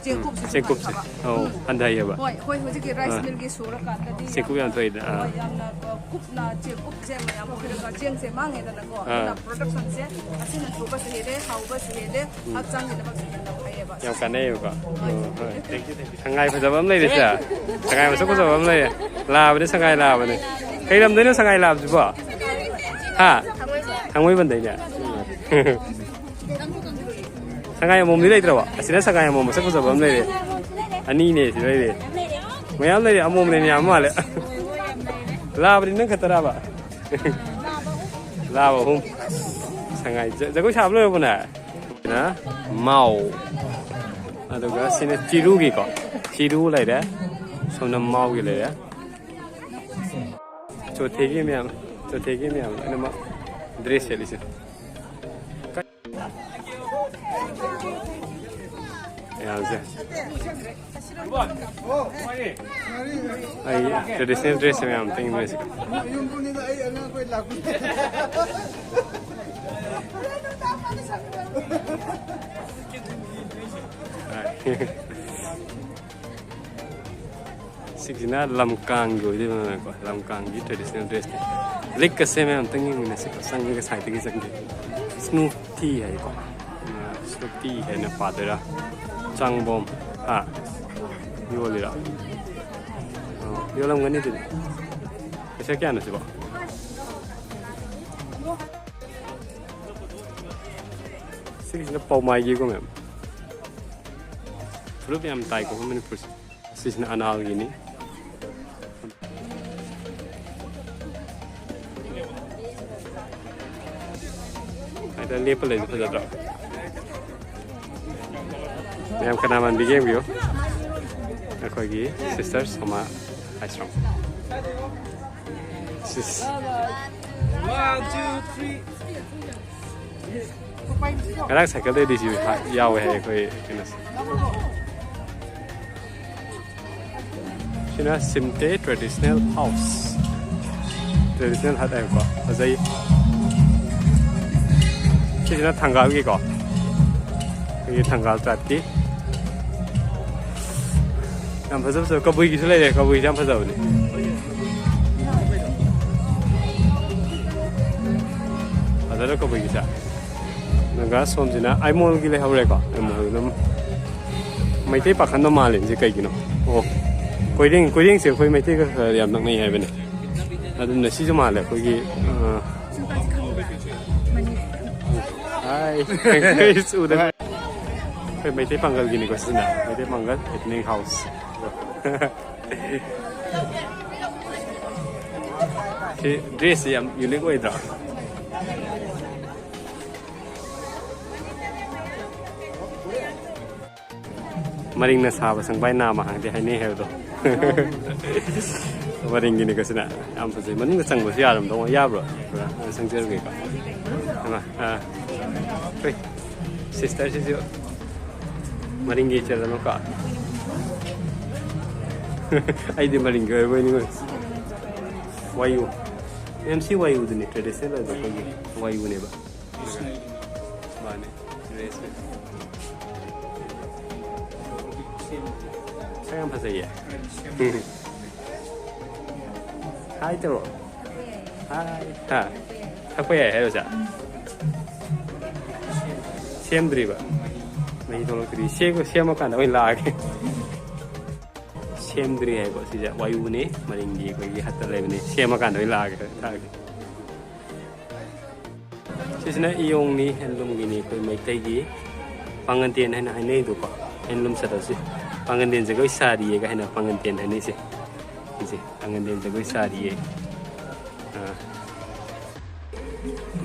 ꯆꯦꯡꯀꯨꯞꯁꯤꯁꯨ ꯆꯦꯡꯀꯨꯞꯁꯦ꯫ ꯍꯟꯊꯕ꯫ ꯑꯧ, ꯎꯝ꯫ ꯍꯟꯊꯩꯌꯦꯕ꯫ ꯍꯣꯏ, ꯑꯩꯈꯣꯏ ꯍꯧꯖꯤꯛꯀꯤ ꯔꯥꯏꯁ ꯑꯥ꯫ ꯃꯤꯜꯒꯤ ꯁꯨꯔꯀꯥꯟꯗꯗꯤ ꯆꯦꯡꯀꯨꯞ ꯌꯥꯝ ꯌꯥꯝꯅ, ꯊꯣꯛꯏꯗ꯫ ꯑꯥ꯫ ꯍꯣꯏ, ꯌꯥꯝꯅ, ꯑ, ꯀꯨꯞꯅ ꯆꯦꯡꯀꯨꯞꯁꯦ ꯃꯌꯥꯝ ꯑꯣꯏꯔꯒ ꯆꯦꯡꯁꯦ ꯃꯥꯡꯉꯦꯗꯅꯀꯣ꯫ ꯑꯥ꯫ ꯑꯗꯨꯅ ꯄ꯭ꯔꯣꯗꯛꯁꯟꯁꯦ ꯑꯁꯤꯅ ꯊꯨꯕꯁꯨ ꯍꯦꯜꯂꯦ, ꯍꯥꯎꯕꯁꯨ ꯍꯦꯜꯂꯦ, ꯎꯝ꯫ ꯍꯛꯆꯥꯡꯒꯤꯗꯃꯛꯁꯨ ꯍꯦꯟꯅ ꯐꯩꯌꯦꯕ꯫ ꯌꯥꯝ ꯀꯥꯟꯅꯩꯌꯦꯕꯀꯣ꯫ ꯍꯣꯏ꯫ ꯎꯝ, ꯍꯣꯏ꯫ Thank you, thank you. ꯁꯉꯥꯏ ꯐꯖꯕ ꯑꯃ ꯂꯩꯔꯦ ꯁꯦ꯫ ꯁꯉꯥꯏ ꯃꯁꯛ ꯐꯖꯕ ꯑꯃ ꯂꯩꯔꯦ꯫ ꯂꯥꯕꯅꯦ, ꯁꯉꯥꯏ ꯂꯥꯕꯅꯦ꯫ ꯀꯩ ꯂꯝꯗꯩꯅꯣ ꯁꯉꯥꯏ ꯂꯥꯕꯁꯤꯕꯣ? ꯍꯥ? ꯊꯥꯡꯃꯩꯕꯟꯗꯩꯅꯦ? ꯁꯉꯥꯏ ꯑꯃꯣꯝꯗꯤ ꯂꯩꯇ꯭ꯔꯕꯣ? ꯑꯁꯤꯗ ꯁꯉꯥꯏ ꯑꯃꯣꯝ ꯃꯁꯛ ꯐꯖꯕ ꯑꯃ ꯂꯩꯔꯦ꯫ ꯑꯅꯤꯅꯦ ꯁꯤ ꯂꯩꯔꯦ꯫ ꯃꯌꯥꯝ ꯂꯩꯔꯦ, ꯑꯃꯣꯝꯅ ꯍꯦꯟꯅ ꯌꯥꯝ ꯃꯥꯜꯂꯦ꯫ ꯂꯥꯕꯗꯤ ꯅꯪ ꯈꯛꯇꯔꯕ? ꯂꯥꯕ ꯑꯍꯨꯝ꯫ ꯁꯉꯥꯏ ꯖ-, ꯖꯒꯣꯏ ꯁꯥꯕ ꯂꯣꯏꯔꯕꯣ ꯅꯪ? ꯁꯤꯅ ꯃꯥꯎ꯫ ꯑꯗꯨꯒ ꯁꯤꯅ ꯆꯤꯔꯨꯒꯤꯀꯣ꯫ ꯆꯤꯔꯨ ꯂꯩꯔꯦ꯫ ꯁꯣꯝꯅ ꯃꯥꯎꯒꯤ ꯂꯩꯔꯦ꯫ ꯆꯣꯊꯦꯒꯤ ꯃꯌꯥꯝ, ꯆꯣꯊꯦꯒꯤ ꯃꯌꯥꯝ ꯂꯣꯏꯅꯃꯛ ꯗ꯭ꯔꯦꯁ ꯁꯦꯠꯂꯤꯁꯦ꯫ ꯃꯌꯥꯝꯁꯦ꯫ ꯑꯩ ꯇ꯭ꯔꯦꯗꯤꯁꯅꯦꯜ ꯗ꯭ꯔꯦꯁꯁꯦ ꯃꯌꯥꯝ ꯑꯝꯇ ꯌꯦꯡꯃꯤꯟꯅꯁꯤ꯫ ꯁꯤꯒꯤꯁꯤꯅ ꯂꯝꯀꯥꯡꯒꯤ ꯑꯣꯏꯗꯣꯏꯕꯀꯣ, ꯂꯝꯀꯥꯡꯒꯤ ꯇ꯭ꯔꯦꯗꯤꯁꯅꯦꯜ ꯗ꯭ꯔꯦꯁꯅꯦ꯫ ꯂꯤꯛꯀꯁꯦ ꯃꯌꯥꯝ ꯑꯝꯇꯪ ꯌꯦꯡꯃꯤꯟꯅꯁꯤꯀꯣ, ꯆꯪꯉꯒ ꯁꯥꯏꯠꯇꯒꯤ ꯆꯪꯒꯦ꯫ ꯁ꯭ꯅꯨꯇꯤ ꯍꯥꯏꯀꯣ, ꯁ꯭ꯅꯨꯇꯤ ꯍꯥꯏꯅ ꯄꯥꯗꯣꯏꯔꯥ? ꯆꯥꯡꯕꯣꯝ꯫ ꯍꯥ? ꯌꯣꯜꯂꯤꯔꯣ? ꯑꯣ, ꯌꯣꯜꯂꯝꯒꯅꯤ ꯑꯗꯨꯗꯤ꯫ ꯄꯩꯁꯥ ꯀꯌꯥꯅꯣ ꯁꯤꯕꯣ? ꯁꯤꯒꯤꯁꯤꯅ ꯄꯥꯎꯃꯥꯏꯒꯤꯀꯣ ꯃꯌꯥꯝ꯫ ꯐꯨꯔꯨꯞ ꯌꯥꯝ ꯇꯥꯏꯀꯣ ꯃꯅꯤꯄꯨꯔꯁꯦ꯫ ꯁꯤꯁꯤꯅ ꯑꯅꯥꯜꯒꯤꯅꯤ꯫ ꯍꯥꯏꯗ ꯂꯦꯞꯄ ꯂꯩꯕ ꯐꯖꯗ꯭ꯔꯣ? ꯃꯌꯥꯝ ꯀꯅꯥ ꯃꯥꯟꯕꯤꯒꯦ ꯌꯦꯡꯕꯤꯌꯨ꯫ ꯑꯩꯈꯣꯏꯒꯤ ꯁꯤꯁꯇꯔ ꯁꯣꯃꯥ ꯂꯥꯏꯁ꯭ꯔꯝ꯫ ꯉꯔꯥꯡ ꯁꯥꯏꯀꯜꯗꯩꯗꯤ ꯁꯤ ꯌꯥꯎꯋꯦ ꯍꯥꯏ ꯑꯩꯈꯣꯏ ꯀꯩꯅꯣꯁꯦ꯫ ꯁꯤꯅ ꯁꯤꯝꯇꯦ traditional house, traditional hut ꯍꯥꯏꯕꯀꯣ꯫ ꯐꯖꯩ꯫ ꯁꯤꯁꯤꯅ ꯊꯪꯒꯥꯜꯒꯤꯀꯣ, ꯑꯩꯈꯣꯏꯒꯤ ꯊꯪꯒꯥꯜ tribeꯀꯤ꯫ ꯌꯥꯝ ꯐꯖ ꯐꯖꯕ ꯀꯕꯨꯏꯒꯤꯁꯨ ꯂꯩꯔꯦ, ꯀꯕꯨꯏꯁꯨ ꯌꯥꯝ ꯐꯖꯕꯅꯦ꯫ ꯐꯖꯅ ꯀꯕꯨꯏꯒꯤꯁꯦ꯫ ꯑꯗꯨꯒ ꯁꯣꯝꯁꯤꯅ ꯑꯥꯏꯃꯣꯜꯒꯤ ꯂꯩꯍꯧꯔꯦꯀꯣ꯫ ꯑꯥꯏꯃꯣꯜ ꯑꯗꯨꯝ ꯃꯩꯇꯩ ꯄꯥꯈꯟꯗꯣ ꯃꯥꯜꯂꯤꯁꯦ ꯀꯩꯒꯤꯅꯣ? ꯑꯣ, ꯀꯣꯏꯔꯦꯡ, ꯀꯣꯏꯔꯦꯡꯁꯦ ꯑꯩꯈꯣꯏ ꯃꯩꯇꯩꯒ ꯈꯔ ꯌꯥꯝ ꯅꯛꯅꯩ ꯍꯥꯏꯕꯅꯦ꯫ ꯑꯗꯨꯝꯅ ꯁꯤꯁꯨ ꯃꯥꯜꯂꯦ ꯑꯩꯈꯣꯏꯒꯤ, ꯑ, ꯍꯥꯏ꯫ ꯎꯗ꯫ ꯑꯩꯈꯣꯏ ꯃꯩꯇꯩ ꯄꯥꯡꯒꯜꯒꯤꯅꯤꯀꯣ ꯁꯤꯅ꯫ ꯃꯩꯇꯩ ꯄꯥꯡꯒꯜ ethnic house꯫ ꯁꯤ dressꯁꯤ ꯌꯥꯝ unique ꯑꯣꯏꯗ꯭ꯔꯣ? ꯃꯔꯤꯡꯅ ꯁꯥꯕ ꯁꯪꯕꯥꯏ ꯅꯥꯃ ꯍꯥꯡꯗꯦ ꯍꯥꯏꯅꯩ ꯍꯥꯏꯕꯗꯣ꯫ ꯃꯔꯤꯡꯒꯤꯅꯤꯀꯣ ꯁꯤꯅ꯫ ꯌꯥꯝ ꯐꯖꯩ꯫ ꯃꯅꯨꯡꯗ ꯆꯪꯕꯁꯨ ꯌꯥꯔꯝꯗꯧ, ꯌꯥꯕ꯭ꯔꯣ? ꯄꯨꯔꯥ ꯆꯪꯖꯔꯨꯒꯦꯀꯣ꯫ ꯍꯩꯃꯥ, ꯑꯥ꯫ ꯍꯣꯏ꯫ Sisterꯁꯤꯁꯨ ꯃꯔꯤꯡꯒꯤ ꯏꯆꯜ ꯑꯃꯀꯣ꯫ ꯑꯩꯗꯤ ꯃꯔꯤꯡꯒꯤ ꯑꯣꯏꯕꯣꯏ ꯅꯤꯡꯉꯨꯔꯦ꯫ ꯋꯥꯏꯌꯨ꯫ ꯃꯦꯝ, ꯁꯤ ꯋꯥꯏꯌꯨꯗꯨꯅꯤ, traditional ꯑꯣꯏꯕ ꯑꯩꯈꯣꯏꯒꯤ ꯋꯥꯏꯌꯨꯅꯦꯕ꯫ ꯃꯥꯅꯦ, dressꯁꯦ꯫ ꯁꯛ ꯌꯥꯝ ꯐꯖꯩꯌꯦ꯫ ꯍꯥꯏ ꯇꯧꯔꯣ꯫ ꯍꯥꯏ꯫ ꯍꯥ? ꯊꯛꯄ ꯌꯥꯏ ꯍꯥꯏꯔꯣ, ꯁꯦ? ꯁꯦꯝꯗ꯭ꯔꯤꯕ? ꯃꯍꯤ ꯊꯣꯛꯂꯛꯇ꯭ꯔꯤ꯫ ꯁꯦꯝ-, ꯁꯦꯝꯃꯀꯥꯟꯗ ꯑꯣꯏꯅ ꯂꯥꯛꯑꯒꯦ꯫ ꯁꯦꯝꯗ꯭ꯔꯤ ꯍꯥꯏꯀꯣ꯫ ꯁꯤꯁꯦ ꯋꯥꯏꯌꯨꯅꯦ, ꯃꯔꯤꯡꯒꯤ ꯑꯩꯈꯣꯏꯒꯤ hutꯇ ꯂꯩꯕꯅꯦ꯫ ꯁꯦꯝꯃꯀꯥꯟꯗ ꯑꯣꯏꯅ ꯂꯥꯛꯑꯒꯦ, ꯊꯛꯑꯒꯦ꯫ ꯁꯤꯁꯤꯅ ꯏꯌꯣꯡꯅꯤ, handloomꯒꯤꯅꯤ, ꯑꯩꯈꯣꯏ ꯃꯩꯇꯩꯒꯤ ꯄꯥꯉꯟꯗꯦꯟ ꯍꯥꯏꯅ ꯍꯥꯏꯅꯩꯗꯣꯀꯣ꯫ Handloom ꯁꯠꯇꯜꯁꯤ ꯄꯥꯉꯟꯗꯦꯟ ꯖꯒꯣꯏ ꯁꯥꯔꯤꯌꯦꯒ ꯍꯥꯏꯅ ꯄꯥꯉꯟꯗꯦꯟ ꯍꯥꯏꯅꯩꯁꯦ꯫ ꯁꯤꯁꯦ ꯄꯥꯉꯟꯗꯦꯟ ꯖꯒꯣꯏ ꯁꯥꯔꯤꯌꯦ꯫ ꯑꯥ꯫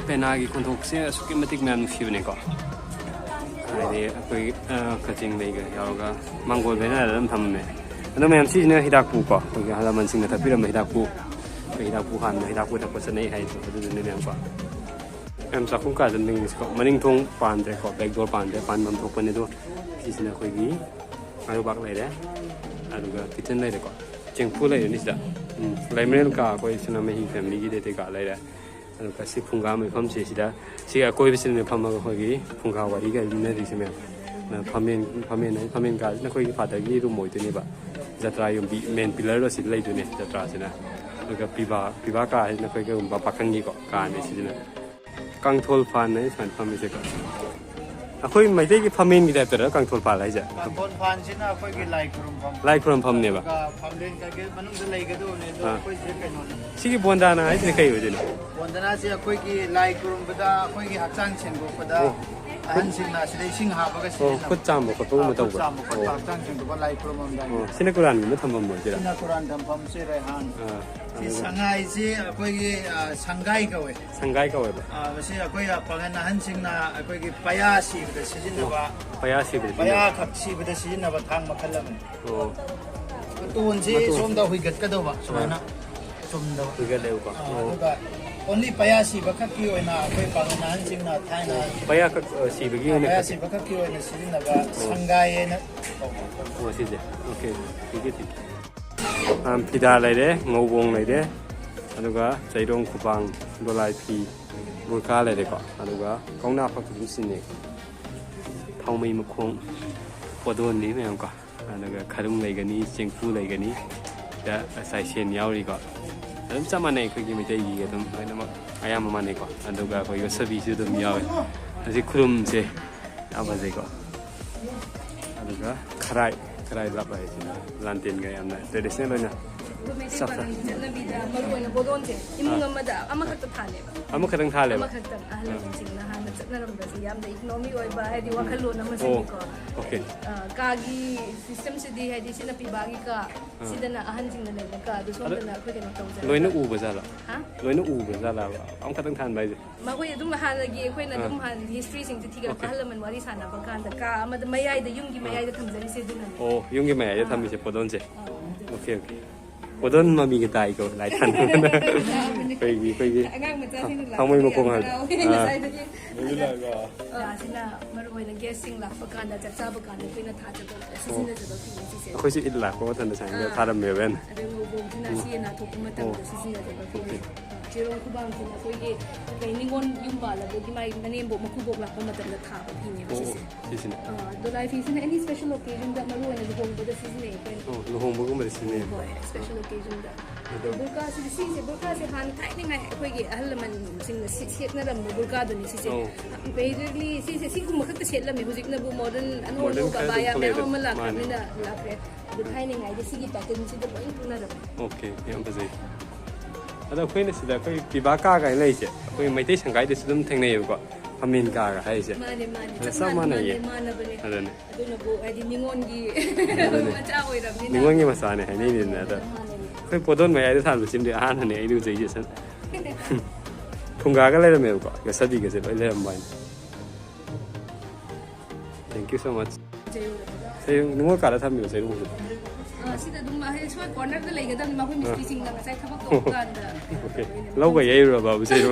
ꯄꯦꯅꯥꯒꯤ ꯈꯣꯟꯊꯣꯛꯁꯦ ꯑꯁꯨꯛꯀꯤ ꯃꯇꯤꯛ ꯃꯌꯥꯝ ꯅꯨꯡꯁꯤꯕꯅꯦꯀꯣ꯫ ꯍꯥꯏꯗꯤ ꯑꯩꯈꯣꯏ, ꯑ, ꯀꯛꯆꯤꯡ ꯂꯩꯒ ꯌꯥꯎꯔꯒ ꯃꯥꯡꯒꯣꯜ ꯕꯦꯅꯔꯗ ꯑꯗꯨꯝ ꯊꯝꯃꯝꯃꯦ꯫ ꯑꯗꯣ ꯃꯌꯥꯝ, ꯁꯤꯁꯤꯅ ꯍꯤꯗꯥꯛꯄꯨꯀꯣ, ꯑꯩꯈꯣꯏꯒꯤ ꯑꯍꯜ ꯂꯃꯟꯁꯤꯡꯅ ꯊꯛꯄꯤꯔꯝꯕ ꯍꯤꯗꯥꯛꯄꯨ꯫ ꯍꯤꯗꯥꯛꯄꯨ ꯍꯥꯟꯕ, ꯍꯤꯗꯥꯛꯄꯨ ꯊꯛꯄ ꯆꯠꯅꯩ ꯍꯥꯏꯗꯣ ꯑꯗꯨꯗꯨꯅꯦ ꯃꯌꯥꯝꯀꯣ꯫ ꯌꯥꯝ ꯆꯥꯛꯈꯨꯝ ꯀꯥꯗ ꯅꯤꯡꯉꯤꯁꯤꯀꯣ, ꯃꯅꯤꯡ ꯊꯣꯡ ꯄꯥꯟꯗ꯭ꯔꯦꯀꯣ, ꯕꯦꯛ ꯗꯣꯔ ꯄꯥꯟꯗ꯭ꯔꯦ, ꯄꯥꯟꯐꯝ ꯊꯣꯛꯄꯅꯦ꯫ ꯑꯗꯣ ꯁꯤꯁꯤꯅ ꯑꯩꯈꯣꯏꯒꯤ ꯉꯥꯔꯨꯕꯥꯛ ꯂꯩꯔꯦ, ꯑꯗꯨꯒ ꯀꯤꯠꯆꯟ ꯂꯩꯔꯦꯀꯣ, ꯆꯦꯡꯐꯨ ꯂꯩꯔꯅꯤ ꯁꯤꯗ꯫ ꯎꯝ, ꯂꯩꯃꯔꯦꯜ ꯀꯥ ꯑꯩꯈꯣꯏ ꯁꯅꯥꯃꯍꯤ ꯐꯦꯃꯤꯂꯤꯒꯤꯗꯤ ꯀꯩꯀꯥ ꯂꯩꯔꯦ꯫ ꯑꯗꯨꯒ ꯁꯤ ꯐꯨꯡꯒꯥ ꯃꯤꯐꯝꯁꯦ ꯁꯤꯗ, ꯁꯤꯒꯤ ꯑꯀꯣꯏꯕꯁꯤꯗꯅꯦ ꯐꯝꯃꯒ ꯑꯩꯈꯣꯏꯒꯤ ꯐꯨꯡꯒꯥ ꯋꯥꯔꯤꯒ ꯂꯤꯅꯔꯤꯁꯦ ꯃꯌꯥꯝ꯫ ꯐꯝꯃꯦꯟ, ꯐꯝꯃꯦꯟ ꯍꯥꯏ, ꯐꯝꯃꯦꯟ ꯀꯥꯁꯤꯅ ꯑꯩꯈꯣꯏꯒꯤ ꯐꯥꯗꯔꯒꯤ ꯔꯨꯝ ꯑꯣꯏꯗꯣꯏꯅꯦꯕ꯫ ꯖꯇ꯭ꯔꯥ ꯌꯨꯝꯕꯤ ꯃꯦꯟ ꯄꯤꯂꯔꯗꯣ ꯁꯤꯗ ꯂꯩꯗꯣꯏꯅꯦ ꯖꯇ꯭ꯔꯥꯁꯤꯅ꯫ ꯑꯗꯨꯒ ꯄꯤꯕꯥ, ꯄꯤꯕꯥ ꯀꯥ ꯍꯥꯏꯁꯤꯅ ꯑꯩꯈꯣꯏ ꯀꯩꯒꯨꯝꯕ ꯄꯥꯈꯪꯒꯤꯀꯣ ꯀꯥꯅꯦ ꯁꯤꯁꯤꯅ꯫ ꯀꯥꯡꯊꯣꯜ ꯐꯥꯟ ꯍꯥꯏ ꯁꯨꯃꯥꯏꯅ ꯐꯝꯃꯤꯁꯦꯀꯣ꯫ ꯑꯩꯈꯣꯏ ꯃꯩꯇꯩꯒꯤ ꯐꯝꯃꯦꯟꯒꯤ ꯇꯥꯏꯞꯇꯔ ꯀꯥꯡꯊꯣꯜ ꯐꯥꯟ ꯍꯥꯏꯁꯦ? ꯀꯥꯡꯊꯣꯜ ꯐꯥꯟꯁꯤꯅ ꯑꯩꯈꯣꯏꯒꯤ ꯂꯥꯏ ꯈꯨꯔꯨꯝꯐꯝ꯫ ꯂꯥꯏ ꯈꯨꯔꯨꯝꯐꯝꯅꯦꯕ꯫ ꯑꯗꯨꯒ ꯐꯝꯂꯦꯟ ꯀꯩꯀꯩ ꯃꯅꯨꯡꯗ ꯂꯩꯒꯗꯕꯅꯦ, ꯑꯗꯣ ꯑꯥ꯫ ꯑꯩꯈꯣꯏꯁꯦ ꯀꯩꯅꯣꯅꯦ꯫ ꯁꯤꯒꯤ ꯕꯣꯟꯗꯥꯅ ꯍꯥꯏꯁꯤꯅ ꯀꯩ ꯑꯣꯏꯗꯣꯏꯅꯣ? ꯕꯣꯟꯗꯅꯥꯁꯦ ꯑꯩꯈꯣꯏꯒꯤ ꯂꯥꯏ ꯈꯨꯔꯨꯝꯕꯗ ꯑꯩꯈꯣꯏꯒꯤ ꯍꯛꯆꯥꯡ ꯁꯦꯡꯗꯣꯛꯄꯗ ꯑꯣ꯫ ꯑꯍꯟꯁꯤꯡꯅ ꯑꯁꯤꯗ ꯏꯁꯤꯡ ꯍꯥꯞꯄꯒ ꯑꯣ, ꯁꯤꯖꯤꯟꯅꯕ꯫ ꯈꯨꯠ ꯆꯥꯝꯕ ꯈꯣꯠꯄꯒꯨꯝꯕ ꯑꯥ, ꯈꯨꯠ ꯇꯧꯕ? ꯆꯥꯝꯕ ꯈꯣꯠꯄ ꯑꯣ꯫ ꯍꯛꯆꯥꯡ ꯁꯦꯡꯗꯣꯛꯄ ꯂꯥꯏ ꯈꯨꯔꯨꯝꯃꯝꯗꯥꯏꯒꯤ꯫ ꯑꯣ, ꯁꯤꯅ ꯀꯨꯔꯥꯟꯒꯨꯝꯕ ꯊꯝꯐꯝ ꯑꯣꯏꯗꯣꯏꯔꯥ? ꯁꯤꯅ ꯀꯨꯔꯥꯟ ꯊꯝꯐꯝꯁꯦ ꯔꯦꯍꯥꯟ꯫ ꯑꯥ, ꯁꯤ ꯑꯗꯨꯒ ꯁꯉꯥꯏꯁꯤ ꯑꯩꯈꯣꯏꯒꯤ, ꯑ, ꯁꯪꯒꯥꯏ ꯀꯧꯋꯦ꯫ ꯁꯪꯒꯥꯏ ꯀꯧꯋꯦꯕ꯫ ꯑ, ꯃꯁꯤ ꯑꯩꯈꯣꯏ ꯄꯥꯡꯒꯜ ꯑꯍꯟꯁꯤꯡꯅ ꯑꯩꯈꯣꯏꯒꯤ ꯄꯌꯥ ꯁꯤꯕꯗ ꯁꯤꯖꯤꯟꯅꯕ, ꯑꯣ, ꯄꯌꯥ ꯁꯤꯕꯗ ꯄꯌꯥ ꯁꯤꯖꯤꯟꯅꯕ꯫ ꯈꯛ ꯁꯤꯕꯗ ꯁꯤꯖꯤꯟꯅꯕ ꯊꯥꯡ ꯃꯈꯜ ꯑꯃꯅꯤ꯫ ꯑꯣ꯫ ꯃꯇꯣꯟꯁꯤ ꯃꯇꯣꯟ꯫ ꯁꯣꯝꯗ ꯍꯨꯏꯒꯠꯀꯗꯧꯕ, ꯁꯨꯃꯥꯏꯅ꯫ ꯑꯥ꯫ ꯆꯨꯝꯗꯕ꯫ ꯍꯨꯏꯒꯠꯂꯦꯕꯀꯣ꯫ ꯑ, ꯑꯣ꯫ ꯑꯗꯨꯒ only ꯄꯌꯥ ꯁꯤꯕ ꯈꯛꯀꯤ ꯑꯣꯏꯅ ꯑꯩꯈꯣꯏ ꯄꯥꯡꯒꯜ ꯑꯍꯟꯁꯤꯡꯅ ꯊꯥꯏꯅ ꯑꯣ, ꯄꯌꯥ ꯈꯛ, ꯑ, ꯁꯤꯕꯒꯤ ꯑꯣꯏꯅ ꯄꯌꯥ ꯈꯛ-, ꯁꯤꯕ ꯈꯛꯀꯤ ꯑꯣꯏꯅ ꯁꯤꯖꯤꯟꯅꯕ ꯑꯣ꯫ ꯁꯪꯒꯥꯏ ꯍꯥꯏꯅ ꯀꯧꯕ꯫ ꯑꯣ, ꯁꯤꯁꯦ꯫ Okay, okay, okay꯫ ꯑꯝ, ꯐꯤꯗꯥ ꯂꯩꯔꯦ, ꯉꯧꯕꯣꯡ ꯂꯩꯔꯦ, ꯑꯗꯨꯒ ꯆꯩꯔꯣꯡ, ꯈꯨꯕꯥꯡ, ꯗꯣꯂꯥꯏ ꯐꯤ, ꯒꯨꯔꯈꯥ ꯂꯩꯔꯦꯀꯣ, ꯑꯗꯨꯒ ꯀꯧꯅꯥ ꯐꯛꯁꯨ ꯑꯗꯨꯝ ꯁꯤꯖꯤꯟꯅꯩ꯫ ꯊꯥꯎꯃꯩ ꯃꯈꯣꯡ, ꯄꯣꯗꯣꯟꯅꯤ ꯃꯌꯥꯝꯀꯣ꯫ ꯑꯗꯨꯒ ꯈꯔꯨꯡ ꯂꯩꯒꯅꯤ, ꯆꯦꯡꯐꯨ ꯂꯩꯒꯅꯤ, ꯁꯤꯗ ꯆꯥꯏꯁꯦꯟ ꯌꯥꯎꯔꯤꯀꯣ꯫ ꯑꯗꯨꯝ ꯆꯞ ꯃꯥꯟꯅꯩ, ꯑꯩꯈꯣꯏꯒꯤ ꯃꯩꯇꯩꯒꯤ ꯑꯗꯨꯝ ꯂꯣꯏꯅꯃꯛ ꯑꯌꯥꯝꯕ ꯃꯥꯟꯅꯩꯀꯣ꯫ ꯑꯗꯨꯒ ꯑꯩꯈꯣꯏꯒꯤ ꯋꯥꯁꯕꯤꯁꯨ ꯑꯗꯨꯝ ꯌꯥꯎꯋꯦ꯫ ꯍꯧꯖꯤꯛ ꯈꯨꯔꯨꯝꯁꯦ ꯌꯥꯝ ꯐꯖꯩꯀꯣ꯫ ꯑꯗꯨꯒ ꯈꯔꯥꯏ, ꯈꯔꯥꯏ ꯂꯥꯞ ꯍꯥꯏꯁꯤꯅ ꯂꯥꯟꯇꯦꯟꯒ ꯌꯥꯝꯅ traditional ꯑꯣꯏꯅ ꯑꯩꯈꯣꯏ ꯃꯩꯇꯩ ꯆꯞ ꯆꯥ-, ꯄꯥꯉꯜꯒꯤ ꯆꯠꯅꯕꯤꯗ ꯃꯔꯨ ꯑꯣꯏꯅ ꯕꯣꯗꯣꯟꯁꯦ ꯏꯃꯨꯡ ꯑꯥ꯫ ꯑꯃꯗ ꯑꯃꯈꯛꯇ ꯊꯥꯜꯂꯦꯕ꯫ ꯑꯃꯈꯛꯇꯪ ꯊꯥꯜꯂꯦꯕ? ꯑꯃꯈꯛꯇꯪ꯫ ꯑꯍꯜ ꯑꯥ꯫ ꯂꯃꯟꯁꯤꯡꯅ ꯍꯥꯟꯅ ꯆꯠꯅꯔꯝꯕꯁꯦ ꯌꯥꯝꯅ economic ꯑꯣꯏꯕ, ꯍꯥꯏꯗꯤ ꯋꯥꯈꯜꯂꯣꯟ ꯑꯃꯁꯨꯅꯤꯀꯣ꯫ ꯑꯣ, okay꯫ ꯑ, ꯀꯥꯒꯤ systemꯁꯤꯗꯤ, ꯍꯥꯏꯗꯤ ꯁꯤꯅ ꯄꯤꯕꯥꯒꯤ ꯀꯥ, ꯑꯥ꯫ ꯁꯤꯗꯅ ꯑꯍꯟꯁꯤꯡꯅ ꯂꯩꯕ ꯀꯥ, ꯑꯗꯨ ꯑꯗꯣ ꯁꯣꯝꯗꯅ ꯑꯩꯈꯣꯏ ꯀꯩꯅꯣ ꯇꯧꯖꯔꯒ꯫ ꯂꯣꯏꯅ ꯎꯕ ꯖꯥꯠꯂꯣ? ꯍꯥ? ꯂꯣꯏꯅ ꯎꯕ ꯖꯥꯠꯂꯕ? ꯑꯃꯈꯛꯇꯪ ꯊꯥꯟꯕ ꯍꯥꯏꯁꯦ? ꯃꯈꯣꯏ ꯑꯗꯨꯝ ꯍꯥꯟꯅꯒꯤ ꯑꯩꯈꯣꯏꯅ ꯑꯥ꯫ ꯑꯗꯨꯝ ꯍꯥꯟꯅ historyꯁꯤꯡꯁꯦ ꯊꯤꯒꯠꯂꯛꯄ, okay꯫ ꯑꯍꯜ ꯂꯃꯟ ꯋꯥꯔꯤ ꯁꯥꯟꯅꯕ ꯀꯥꯟꯗ ꯀꯥ ꯑꯃꯗ ꯃꯌꯥꯏꯗ, ꯌꯨꯝꯒꯤ ꯑꯥ꯫ ꯃꯌꯥꯏꯗ ꯊꯝꯖꯔꯤꯁꯦ ꯑꯗꯨꯅꯅꯦ꯫ ꯑꯣ, ꯌꯨꯝꯒꯤ ꯃꯌꯥꯏꯗ ꯑꯥ꯫ ꯊꯝꯃꯤꯁꯦ ꯄꯣꯗꯣꯟꯁꯦ? ꯑꯥ꯫ Okay, okay꯫ ꯄꯣꯗꯣꯟ ꯃꯃꯤꯒ ꯇꯥꯏꯀꯣ ꯂꯥꯏ ꯊꯥꯟꯕꯗ꯫ ꯑꯩꯈꯣꯏꯒꯤ ꯑꯩꯈꯣꯣꯏꯒꯤ ꯑꯉꯥꯡ ꯃꯆꯥꯁꯤꯡꯅ ꯊꯥꯡꯃꯩ ꯃꯈꯣꯡ ꯍꯥꯏꯕ꯫ ꯍꯔꯥꯎꯋꯦ ꯑꯥ꯫ ꯉꯁꯥꯏꯗꯒꯤ꯫ ꯁꯤꯅ ꯃꯔꯨ ꯑꯣꯏꯅ ꯒꯦꯁꯁꯤꯡ ꯂꯥꯛꯄ ꯀꯥꯟꯗ, ꯆꯥꯛ ꯆꯥꯕ ꯀꯥꯟꯗ ꯑꯩꯈꯣꯏꯅ ꯊꯥꯖꯕ, ꯁꯤꯖꯤꯟꯅꯖꯕ ꯐꯤꯅꯦ ꯁꯤꯁꯦ꯫ ꯑꯩꯈꯣꯏꯁꯨ ꯏꯜ ꯂꯥꯛꯄ ꯃꯇꯝꯗ ꯁꯨꯃꯥꯏꯅ ꯑꯥ꯫ ꯊꯥꯔꯝꯃꯦꯕ ꯑꯩꯅ꯫ ꯑꯗꯩ ꯉꯧꯕꯣꯡꯁꯤꯅ ꯁꯤ ꯅꯥꯊꯣꯛꯄ ꯃꯇꯝꯗ ꯑꯣ꯫ ꯁꯤꯖꯤꯟꯅꯖꯕ ꯐꯤꯅꯦ꯫ ꯑꯣꯀꯦ꯫ ꯆꯦꯔꯣꯡ ꯈꯨꯕꯥꯡꯁꯤꯅ ꯑꯩꯈꯣꯏꯒꯤ ꯀꯩ ꯅꯤꯉꯣꯜ ꯌꯨꯝ ꯄꯥꯜꯂꯕꯒꯤ ꯃꯥꯒꯤ ꯃꯅꯦꯝꯕꯣꯛ ꯃꯀꯨꯕꯣꯛ ꯂꯥꯛꯄ ꯃꯇꯝꯗ ꯊꯥꯕ ꯐꯤꯅꯦꯕ ꯑꯣ, ꯁꯤꯁꯦ꯫ ꯁꯤꯁꯤꯅ꯫ ꯑꯥ, ꯑꯗꯣ ꯂꯥꯏ ꯐꯤꯁꯤꯅ ꯑꯦꯅꯤ ꯁ꯭ꯄꯦꯁꯦꯜ ꯑꯣꯀꯦꯖꯟꯗ, ꯃꯔꯨ ꯑꯣꯏꯅ ꯂꯨꯍꯣꯡꯕꯗ ꯁꯤꯖꯤꯟꯅꯩ ꯑꯩꯈꯣꯏꯅ꯫ ꯑꯣ, ꯂꯨꯍꯣꯡꯕꯒꯨꯝꯕꯗ ꯁꯤꯖꯤꯟꯅꯩ꯫ ꯍꯣꯏ, ꯁ꯭ꯄꯦꯁꯦꯜ ꯑꯣꯀꯦꯖꯟꯗ꯫ ꯑꯗꯣ ꯕꯨꯔꯀꯥꯁꯤꯗꯤ, ꯁꯤꯁꯦ, ꯕꯨꯔꯀꯥꯁꯦ ꯍꯥꯟꯅ ꯊꯥꯏꯅꯉꯥꯏ ꯑꯩꯈꯣꯏꯒꯤ ꯑꯍꯜ ꯂꯃꯟꯁꯤꯡꯅ ꯁꯤ-, ꯁꯦꯠꯅꯔꯝꯕ ꯕꯨꯔꯀꯥꯗꯨꯅꯤ ꯁꯤꯁꯦ꯫ ꯑꯣ꯫ ꯃꯦꯖꯔꯂꯤ ꯁꯤꯁꯦ ꯁꯤꯒꯨꯝꯕ ꯈꯛꯇ ꯁꯦꯠꯂꯝꯃꯤ꯫ ꯍꯧꯖꯤꯛꯅꯕꯨ ꯃꯣꯗꯔꯟ ꯑꯅꯧ ꯃꯣꯗꯔꯟ ꯑꯅꯧꯕ ꯈꯔ ꯑꯕꯥꯌꯥ ꯊꯣꯛꯂꯛꯑꯦ ꯃꯌꯥꯝ ꯑꯗꯨ꯫ ꯑꯃ ꯂꯥꯛꯈ꯭ꯔꯕꯅꯤꯅ ꯃꯥꯅꯦ꯫ ꯂꯥꯛꯈ꯭ꯔꯦ꯫ ꯑꯗꯣ ꯊꯥꯏꯅꯉꯥꯏꯗꯤ ꯁꯤꯒꯤ ꯄꯦꯇꯔꯟꯁꯤꯗ ꯂꯣꯏ ꯄꯨꯅꯔꯝꯃꯤ꯫ ꯑꯣꯀꯦ, ꯌꯥꯝ ꯐꯖꯩ꯫ ꯑꯗꯣ ꯑꯩꯈꯣꯏꯅ ꯁꯤꯗ ꯑꯩꯈꯣꯏ ꯄꯤꯕꯥ ꯀꯥ ꯀꯥꯏꯅ ꯂꯩꯔꯤꯁꯦ, ꯑꯩꯈꯣꯏ ꯃꯩꯇꯩ ꯁꯪꯒꯥꯏꯗꯁꯨ ꯑꯗꯨꯝ ꯊꯦꯡꯅꯩꯌꯦꯕꯀꯣ, ꯐꯝꯃꯦꯟ ꯀꯥꯒ ꯍꯥꯏꯔꯤꯁꯦ꯫ ꯃꯥꯅꯦ, ꯃꯥꯅꯦ꯫ ꯑꯗ ꯆꯞ ꯆꯞ ꯃꯥꯟꯅꯩꯌꯦ꯫ ꯃꯥꯟꯅꯩ, ꯃꯥꯟꯅꯕꯅꯦ꯫ ꯑꯗꯨꯅꯦ꯫ ꯑꯗꯨꯅꯕꯨ ꯍꯥꯏꯗꯤ ꯅꯤꯉꯣꯜꯒꯤ ꯑꯗꯨꯅꯦ꯫ ꯃꯆꯥ ꯑꯣꯏꯔꯕꯅꯤꯅ꯫ ꯅꯤꯉꯣꯜꯒꯤ ꯃꯆꯥꯅꯦ ꯍꯥꯏꯅꯩꯅꯤꯅꯦ ꯑꯗꯣ꯫ ꯃꯥꯅꯦ꯫ ꯑꯩꯈꯣꯏ ꯄꯣꯗꯣꯟ ꯃꯌꯥꯏꯗ ꯊꯥꯟꯕꯁꯤꯃꯗꯤ ꯑꯍꯥꯟꯕꯅꯦ ꯑꯩꯅ ꯎꯖꯩꯁꯦ ꯁꯟ꯫ ꯐꯨꯡꯒꯥꯒ ꯂꯩꯔꯝꯃꯦꯕꯀꯣ, ꯒꯁꯥꯗꯤꯒꯁꯦ ꯂꯣꯏ ꯂꯩꯔꯝꯕ ꯍꯥꯏꯅ꯫ Thank you so much꯫ ꯆꯩꯔꯨ꯫ ꯆꯩꯔꯨ, ꯅꯤꯉꯣꯜ ꯀꯥꯗ ꯊꯝꯕꯤꯔꯣ ꯆꯩꯔꯨꯁꯦ꯫ ꯑꯥ, ꯁꯤꯗ ꯑꯗꯨꯝ ꯍꯥꯏꯗꯤ ꯁ꯭ꯋꯥꯏ ꯀꯣꯔꯅꯔꯗ ꯂꯩꯒꯗꯕꯅꯤ, ꯃꯈꯣꯏ ꯑꯥ꯫ ꯃꯤꯁꯇ꯭ꯔꯤꯁꯤꯡꯅ ꯉꯁꯥꯏ ꯊꯕꯛ ꯇꯧꯕ ꯀꯥꯟꯗ ꯑꯣꯀꯦ꯫ ꯂꯧꯕ ꯌꯩꯔꯨꯔꯕ ꯆꯩꯔꯨ꯫